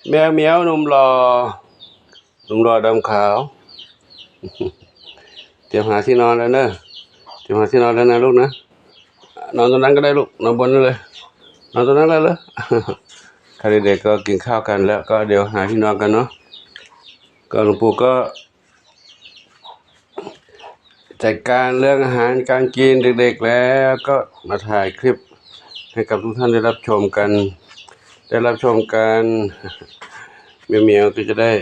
ແມວໝຽວໜຸ່ມຫຼໍ່ ໜຸ່ມຫຼໍ່ດຳຂາວ ຕຽມຫາທີ່ນອນແລ້ວເນີ ຕຽມຫາທີ່ນອນແລ້ວນະລູກນະ ນອນຕົງນັ້ນກໍໄດ້ລູກ ນອນບົນນັ້ນເລີຍ ນອນຕົງນັ້ນໄດ້ເລີຍ ຄັນເດັກໆກໍກິນຂ້າວກັນແລ້ວ ກໍດຽວຫາທີ່ນອນກັນເນາະ ກໍຫຼວງປູ່ກໍ ຈັດການເລື່ອງອາຫານການກິນເດັກໆ ແລ້ວກໍມາຖ່າຍຄລິບໃຫ້ກັບທຸກທ່ານໄດ້ຮັບຊົມກັນ ໄດ້ຮັບຊົມກັນ ແມວໆ ກໍຈະໄດ້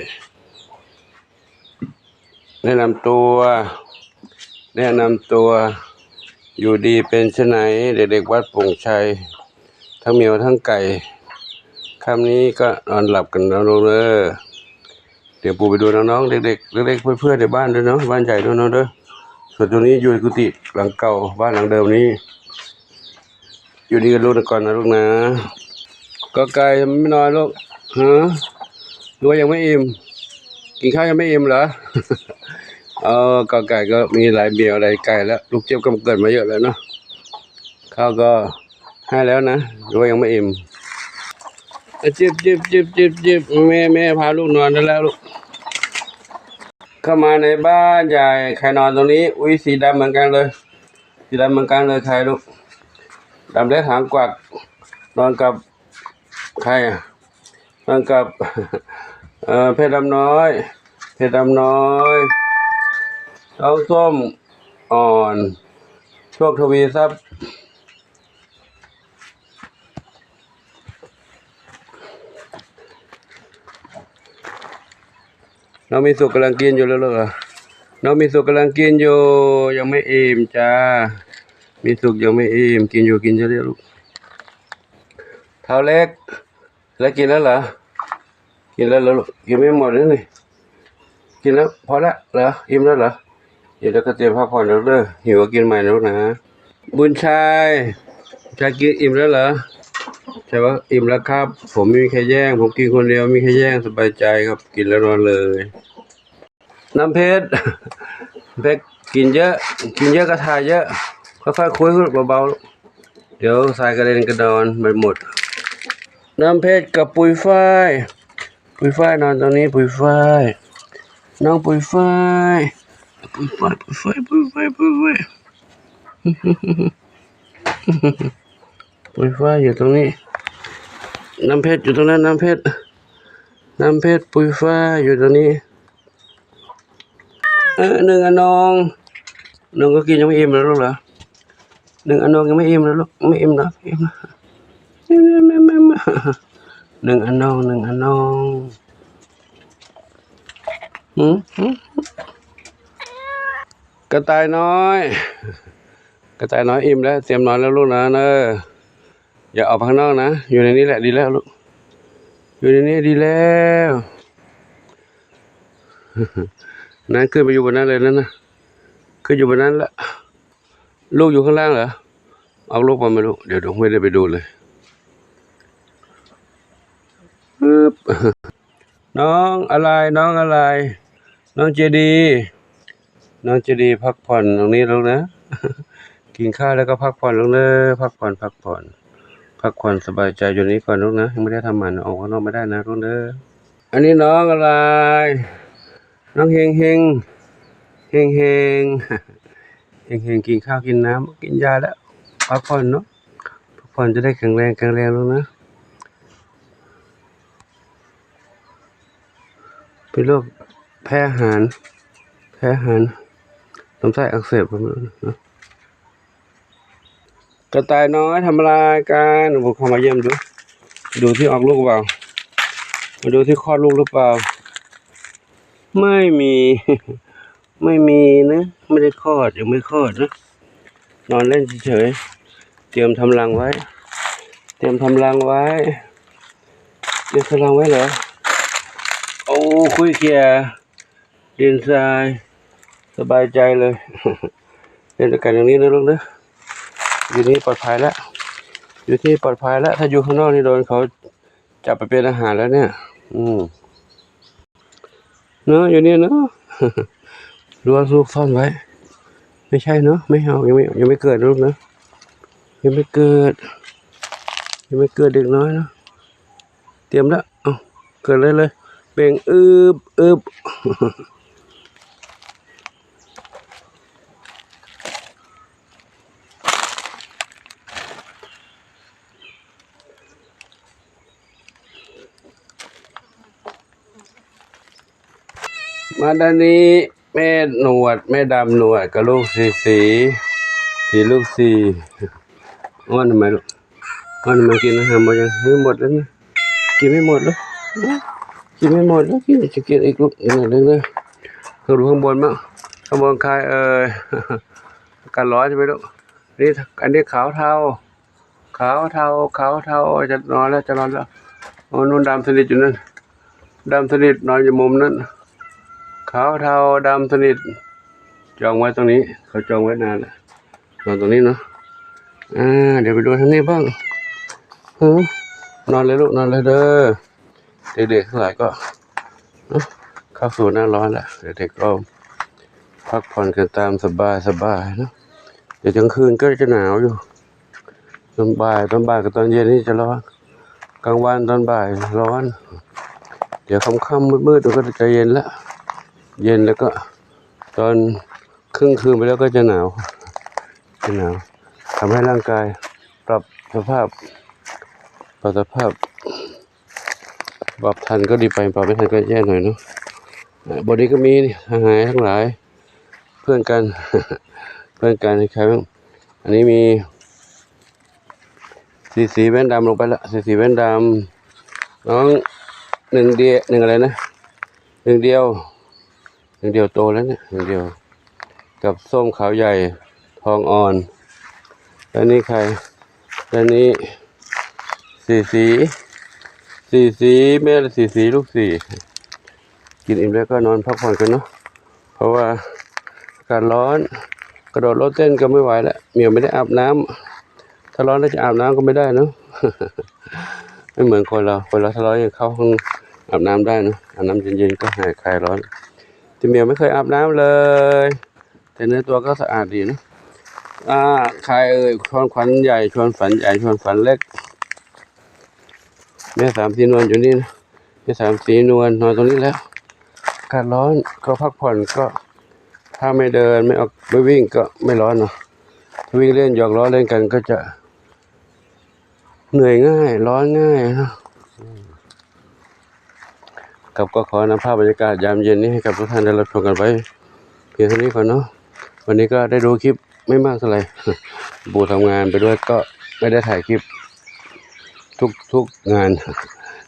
ແນະນຳຕົວ ແນະນຳຕົວ ຢູ່ດີເປັນຈັ່ງໃດ ເດັກໆ ວັດໂປ່ງໄຊ ທັງແມວທັງໄກ່ ຄ່ຳນີ້ກໍນອນຫຼັບກັນເນາະລູກເດີ. ດຽວປູ່ໄປດູນ້ອງໆ ເດັກໆ ເດັກໆ ເພື່ອນໆ ໃນບ້ານເດີເນາະ ບ້ານໃຫຍ່ເດີເນາະເດີ. ສ່ວນຕົວນີ້ຢູ່ກຸຕິຫຼັງເກົ່າ ບ້ານຫຼັງເດີມນີ້ ຢູ່ດີກັນລູກກ່ອນນະລູກນະ. ກໍໄກ່ ຍັງບໍ່ນອນລູກ ຮະ ຫຼືວ່າຍັງບໍ່ອີ່ມ ກິນຂ້າວຍັງບໍ່ອີ່ມເຫຼື? ເອີ ກໍໄກ່ກໍມີຫຼາຍແມວຫຼາຍໄກ່ແລ້ວ ລູກເຈັບກໍເກີດມາເຍອະແລ້ວເນາະ. ເຂົ້າກໍໃຫ້ແລ້ວນະ ຫຼືວ່າຍັງບໍ່ອີ່ມ? ອາ ຈິບໆໆໆ ແມ່ ແມ່ພາລູກນອນໄດ້ແລ້ວລູກ. ເຂົ້າມາໃນບ້ານໃຫຍ່ ໄຂ່ນອນຕົງນີ້ ອຸ້ຍ ສີດຳເໝືອນກັນເລີຍ ສີດຳເໝືອນກັນເລີຍ ໄຂ່ລູກ ດຳແລ້ວຫາງກວັກ ນອນກັບ ໃຄ ນອນກັບ ເອີ ເພັດດຳນ້ອຍ ເພັດດຳນ້ອຍ ທອງສົ້ມອ່ອນ ໂຊກທະວີຊັບ. ນ້ອງມີສຸກກຳລັງກິນຢູ່ເລີກໆ ນ້ອງມີສຸກກຳລັງກິນຢູ່ ຍັງໄມ່ອີ່ມຈ້າ ມີສຸກຍັງໄມ່ອີ່ມ ກິນຢູ່ ກິນຢູ່ເລີກ. ທ້າວເລັກ ແລ້ວກິນແລ້ວເຫຼື? ກິນແລ້ວເຫຼືລູກ? ກິນໄມ່ໝົດເລີຍນີ້ ກິນແລ້ວ ພໍແລ້ວເຫຼື? ອີ່ມແລ້ວເຫຼື? ອີ່ມແລ້ວກໍຕຽມພັກຜ່ອນເດີ ຫິວກໍກິນໃໝ່ນະລູກນະ. ບຸນຊາຍ ຊາຍກິນອີ່ມແລ້ວເຫຼື? ໃຊ່ວ່າ ອີ່ມແລ້ວຄັບ ຜົມມີໃຄແຍ່ງ ຜົມກິນຄົນດຽວ ມີໃຄແຍ່ງ ສະບາຍໃຈຄັບ ກິນແລ້ວນອນເລີຍ. ນ້ຳເພັດ ເພັດ ກິນເຍີະ ກິນເຍີະກໍຖ່າຍເຍີະ ຄ່ອຍໆຄຸຍເບົາໆ ດຽວຊາຍກະເດັນກະດອນໄປໝົດ. ນ້ຳເພັດກັບປຸຍຝ້າຍ ປຸຍຝ້າຍນອນຕົງນີ້ ປຸຍຝ້າຍ ນ້ອງປຸຍຝ້າຍ ປຸຍຝ້າຍ ປຸຍຝ້າຍ ປຸຍຝ້າຍ ປຸຍຝ້າຍ ປຸຍຝ້າຍຢູ່ຕົງນີ້ ນ້ຳເພັດຢູ່ຕົງນັ້ນ ນ້ຳເພັດ ນ້ຳເພັດ ປຸຍຝ້າຍຢູ່ຕົງນີ້. ເອີ ໜຶ່ງອານອງ ໜຶ່ງກໍກິນຍັງບໍ່ອີ່ມເລີຍລູກເຫຼື? ໜຶ່ງອານອງຍັງບໍ່ອີ່ມເລີຍລູກ ບໍ່ອີ່ມເນາະ ບໍ່ອີ່ມເນາະ ໜຶ່ງອານອງ ໜຶ່ງອານອງ ຫື ຫື ກະຕ່າຍນ້ອຍ ກະຕ່າຍນ້ອຍອີ່ມແລ້ວ ຕຽມນອນແລ້ວລູກນະ ເນີ ຢ່າອອກໄປຂ້າງນອກນະ ຢູ່ໃນນີ້ແຫຼະດີແລ້ວລູກ ຢູ່ໃນນີ້ດີແລ້ວ ນັ້ນ ຂຶ້ນໄປຢູ່ບົນນັ້ນເລີຍນັ້ນນະ ຂຶ້ນຢູ່ບົນນັ້ນລະ ລູກຢູ່ຂ້າງລ່າງເຫຼື? ອອກລູກໄປໄໝລູກ ດຽວ ດຽວໄມ່ໄດ້ໄປດູເລີຍ ນ້ອງອາລາຍ ນ້ອງອາລາຍ ນ້ອງເຈດີ ນ້ອງເຈດີ ພັກຜ່ອນຕົງນີ້ລູກເດີ ກິນຂ້າວແລ້ວກໍພັກຜ່ອນລູກເດີ ພັກຜ່ອນ ພັກຜ່ອນ ພັກຜ່ອນສະບາຍໃຈຢູ່ນີ້ກ່ອນລູກນະ ຍັງບໍ່ໄດ້ທຳໝັນ ອອກຂ້າງນອກບໍ່ໄດ້ນະລູກເດີ. ອັນນີ້ນ້ອງອາລາຍ ນ້ອງເຮັງເຮັງ ເຮັງເຮັງ ເຮັງເຮັງ ກິນຂ້າວກິນນ້ຳ ກິນຢາແລ້ວ ພັກຜ່ອນເນາະ ພັກຜ່ອນຈະໄດ້ແຂງແຮງ ແຂງແຮງລູກນະ. ເປັນໂລກແພ້ອາຫານ ແພ້ອາຫານ ລຳໄສ້ອັກເສບ ກະຕ່າຍນ້ອຍທຳອາລາຍກັນ ເຂົ້າມາຢ້ຽມດູ ດູຊິອອກລູກຫຼືເປົ່າ ມາດູຊິຄອດລູກຫຼືເປົ່າ ໄມ່ມີ ໄມ່ມີນະ ໄມ່ໄດ້ຄອດ ຍັງບໍ່ຄອດນະ ນອນຫຼິ້ນເສີຍໆ ຕຽມທຳລັງໄວ້ ຕຽມທຳລັງໄວ້ ຕຽມທຳລັງໄວ້ເຫຼື? ໂອ້ ຄຸຍເຄຍ ດິນຊາຍ ສະບາຍໃຈເລີຍ ເປັນອາກາດຢ່າງນີ້ເດີລູກເດີ ຢູ່ນີ້ປອດໄພແລ້ວ ຢູ່ທີ່ປອດໄພແລ້ວ ຖ້າຢູ່ຂ້າງນອກນີ້ໂດນເຂົາຈັບໄປເປັນອາຫານແລ້ວເນຍ ອືມ ເນາະ ຢູ່ນີ້ເນາະ ຫຼືວ່າລູກສ້ອນໄວ້ ໄມ່ໃຊ່ເນາະ ໄມ່ເອົາ ຍັງໄມ່ ຍັງໄມ່ເກີດນະລູກເນາະ ຍັງໄມ່ເກີດ ຍັງໄມ່ເກີດເດັກນ້ອຍເນາະ ຕຽມແລ້ວ ເອົ້າ ເກີດເລີຍ ເລີຍ ເບັ່ງອຶບ ອຶບ. ມາດ້ານນີ້ ແມ່ໜວດ ແມ່ດຳໜວດກັບລູກສີສີ ສີລູກສີ່. ອ້ອນທຳໄມລູກ? ອ້ອນທຳໄມ? ກິນອາຫານໝົດຍັງ? ຍັງບໍ່ໝົດເລີຍນະ ກິນໄມ່ໝົດເລີຍ ກິນໄມ່ໝົດເລີຍ. ກິນ ຈະກິນອີກລູກ ເດີໆ ເດີໆ ເບິ່ງດູຂ້າງບົນເນາະ ຂ້າງບົນຂາຍ ເອີ ອາກາດຮ້ອນໃຊ່ໄໝລູກ? ນີ້ ອັນນີ້ຂາວເທົາ ຂາວເທົາ ຂາວເທົາ ຈະນອນແລ້ວ ຈະນອນແລ້ວ. ໂອ້ ນູ່ນດຳສະໜິດຢູ່ນັ້ນ ດຳສະໜິດນອນຢູ່ມຸມນັ້ນ ຂາວເທົາດຳສະໜິດ. ຈອງໄວ້ຕົງນີ້ ເຂົາຈອງໄວ້ນານແລ້ວ ນອນຕົງນີ້ເນາະ. ອ່າ ດຽວໄປດູທາງນີ້ບ້າງ. ຫື ນອນເລີຍລູກ ນອນເລີຍເດີ. ເດັກໆ ທັງຫຼາຍກໍ ເຂົ້າສູ່ໜ້າຮ້ອນແລ້ວ ເດັກໆ ກໍພັກຜ່ອນກັນຕາມສະບາຍໆ ເນາະ. ດຽວກາງຄືນກໍຈະໜາວຢູ່ ຕອນບ່າຍ ຕອນບ່າຍກັບຕອນເຢັນນີ້ຈະຮ້ອນ ກາງວັນຕອນບ່າຍຮ້ອນ ດຽວຄ່ຳໆ ມືດໆ ມັນກໍຈະເຢັນລະ ເຢັນແລ້ວກໍຕອນເຄິ່ງຄືນໄປແລ້ວກໍຈະໜາວ ຈະໜາວ ທຳໃຫ້ຮ່າງກາຍປັບສະພາບ ປັບສະພາບ ປັບທັນກໍດີໄປ ປັບໄມ່ທັນກໍແຍ່ໜ້ອຍເນາະ. ເອີ ບ່ອນນີ້ກໍມີສະຫາຍທັງຫຼາຍ ເພື່ອນກັນ ເພື່ອນກັນ ໃຫ້ໃຄ ອັນນີ້ມີສີສີແວ່ນດຳລົງໄປລະ ສີສີແວ່ນດຳ ນ້ອງໜຶ່ງດຽວ ໜຶ່ງອະໄລນະ ໜຶ່ງດຽວ ໜຶ່ງດຽວໂຕແລ້ວເນຍ ໜຶ່ງດຽວ ກັບສົ້ມຂາວໃຫຍ່ທອງອ່ອນ. ແລ້ວນີ້ໃຄ? ແລ້ວນີ້ສີສີ ສີສີ ແມ່ສີສີລູກສີ່. ກິນອີ່ມແລ້ວກໍນອນພັກຜ່ອນກັນເນາະ ເພາະວ່າອາກາດຮ້ອນ ກະໂດດໂລດເຕັ້ນກໍໄມ່ໄຫວລະ ໝຽວໄມ່ໄດ້ອາບນ້ຳ. ຖ້າຮ້ອນແລ້ວຈະອາບນ້ຳກໍໄມ່ໄດ້ເນາະ ໄມ່ເໝືອນຄົນລາວ ຄົນລາວຖ້າຮ້ອນຍັງເຂົ້າຫ້ອງອາບນ້ຳໄດ້ເນາະ ອາບນ້ຳເຢັນໆ ກໍຫາຍຄາຍຮ້ອນ. ແຕ່ໝຽວໄມ່ເຄີຍອາບນ້ຳເລີຍ ແຕ່ເນື້ອຕົວກໍສະອາດດີເນາະ. ອ່າ ໃຄເອີຍ ຊວນຂວັນໃຫຍ່ ຊວນຝັນໃຫຍ່ ຊວນຝັນເລັກ ແມ່ສາມສີນວນຢູ່ນີ້ນະ ແມ່ສາມສີນວນນອນຕົງນີ້ແລ້ວ. ອາກາດຮ້ອນກໍພັກຜ່ອນ ກໍຖ້າໄມ່ເດີນ ໄມ່ອອກ ໄມ່ວິ່ງກໍໄມ່ຮ້ອນເນາະ. ຖ້າວິ່ງເລ່ນ ຫຍອກລໍ້ເລ່ນກັນກໍຈະເໜື່ອຍງ່າຍ ຮ້ອນງ່າຍເນາະ. ອືມ ຄັບ ກໍຂໍນຳພາບບັນຍາກາດຍາມເຢັນນີ້ໃຫ້ກັບທຸກທ່ານໄດ້ຮັບຊົມກັນໄວ້ພຽງເທົ່ານີ້ກ່ອນເນາະ. ວັນນີ້ກໍໄດ້ດູຄລິບໄມ່ມາກເທົ່າໃດ ປູທຳງານໄປດ້ວຍ ກໍໄມ່ໄດ້ຖ່າຍຄລິບທຸກໆງານ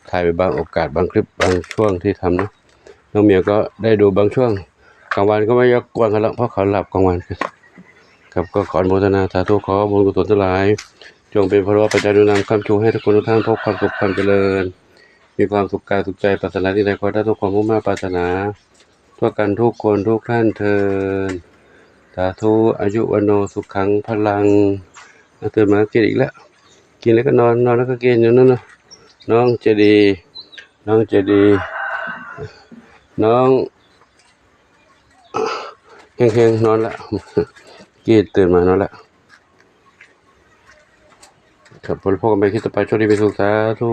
ຖ່າຍໄປບາງໂອກາດ ບາງຄລິບ ບາງຊ່ວງທີ່ທຳເນາະ. ນ້ອງໝຽວກໍໄດ້ດູບາງຊ່ວງ ກາງວັນກໍໄມ່ຢາກກວນເຂົາລະ ເພາະເຂົາຫຼັບກາງວັນ. ຄັບ ກໍຂໍອະນຸໂມທະນາສາທຸ ຂໍບຸນກຸສົນທັງຫຼາຍ ຈົ່ງເປັນພະລະວະປັດໄຈໜູນນຳຄ້ຳຊູໃຫ້ທຸກຄົນທຸກທ່ານພົບຄວາມສຸກຄວາມຈະເລີນ ມີຄວາມສຸກກາຍສຸກໃຈ ປາດຖະໜາສິ່ງໃດ ຂໍໄດ້ສົມຄວາມມຸ່ງມາດປາດຖະໜາ ທົ່ວກັນທຸກຄົນທຸກທ່ານເທີ້ນ ສາທຸ. ອາຍຸ ວັນໂນ ສຸຂັງ ພະລັງ. ອາ ຕື່ນມາກໍກິນອີກແລ້ວ ກິນແລ້ວກໍນອນ ນອນແລ້ວກໍກິນຢູ່ນັ້ນເນາະ. ນ້ອງໃຈດີ ນ້ອງໃຈດີ ນ້ອງເຮງໆ ນອນແລ້ວ ກີ້ຕື່ນມານອນແລ້ວ. ຄັບ ພົບກັນໃໝ່ຄລິບຕໍ່ໄປ ໂຊກດີມີສຸກ ສາທຸ.